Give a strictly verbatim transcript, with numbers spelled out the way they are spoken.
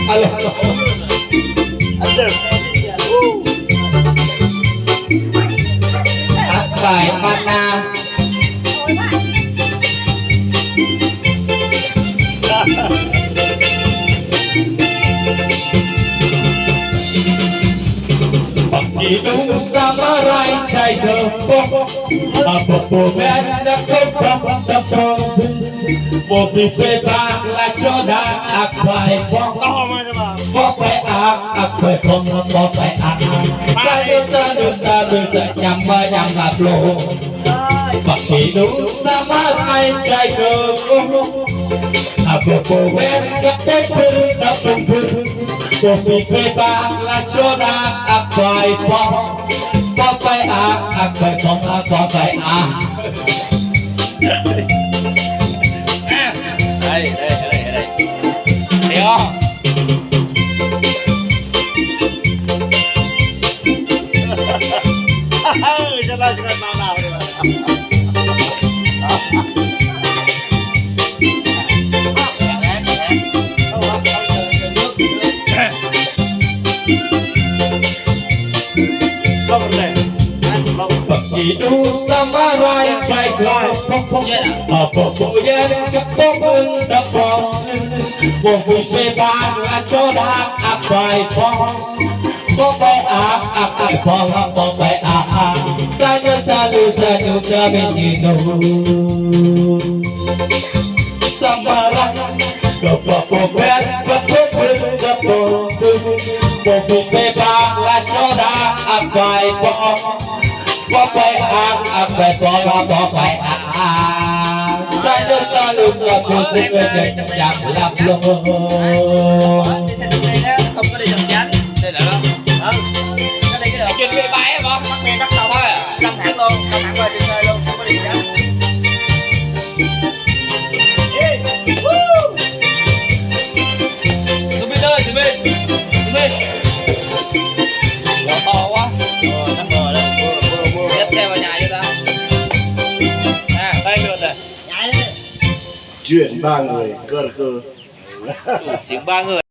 Alo, alo. Alo. Akai mana? Păng kơđi đu samơ̆ rai čai kơ pŏk. Apŏk pŏk ƀĕ đăk kơ pŏk đăk pŏk. Pŏk ƀĭ pĕ ƀă la čô đa ak bai pŏk. Pŏk bai ak, ak bai pŏk, pŏk bai ak. Sa đu, sa đu, sa đu, sa ñăm, ñăm la plô. Păng kơđi đu samơ̆ rai čai kơ pŏk. Apŏk pŏk ƀĕ đăk pŏk pơr, đăk pŏk pơr. Pŏk ƀĭ pĕ ƀă la čô đa ak bai pŏk. Pŏk bai ak, ak bai pŏk, pŏk bai ak. Đây, đây, đây, đây. Thấy không? Rất là, rất là nào. Păng kơđi đu samơ̆ rai čai kơ pŏk pŏk. Apŏk pŏk ƀĕ đăk pŏk đăk pŏk. Pŏk ƀĭ pĕ ƀă la čô đa ak bai pŏk. Pŏk bai ak, ak bai pŏk, pŏk bai ak. Sa đu, sa đu, sa đu, sa ƀĭ kơđi đu. Samơ̆ rai kơ pŏk pŏk ƀĕ, pŏk pŏk ƀĕ, pŏk pŏk ƀĕ. Pŏk ƀĭ pĕ ƀă la čô đa ak bai pŏk. Pŏk bai ak, ak bai pŏk, pŏk bai ak. Sa đu, sa đu, sa đu, sa đu, sa đu. Không có đi chậm chạp. Đây là không. Ờ. Cái này cái nào? Chuyển về bài em hả? Tắt đèn, tắt đèn. Thôi à? Căng thẳng luôn, căng thẳng rồi, đi chơi luôn, không có đi chậm chạp. Ê, woo. Tụi mình ơi, tụi mình. Tụi mình. Gió to quá. Ờ, chắc rồi đấy. Dắt xe vào nhà chứ ta. À, đây lượt này. Chuyện ba người, karaoke. Chuyện ba người.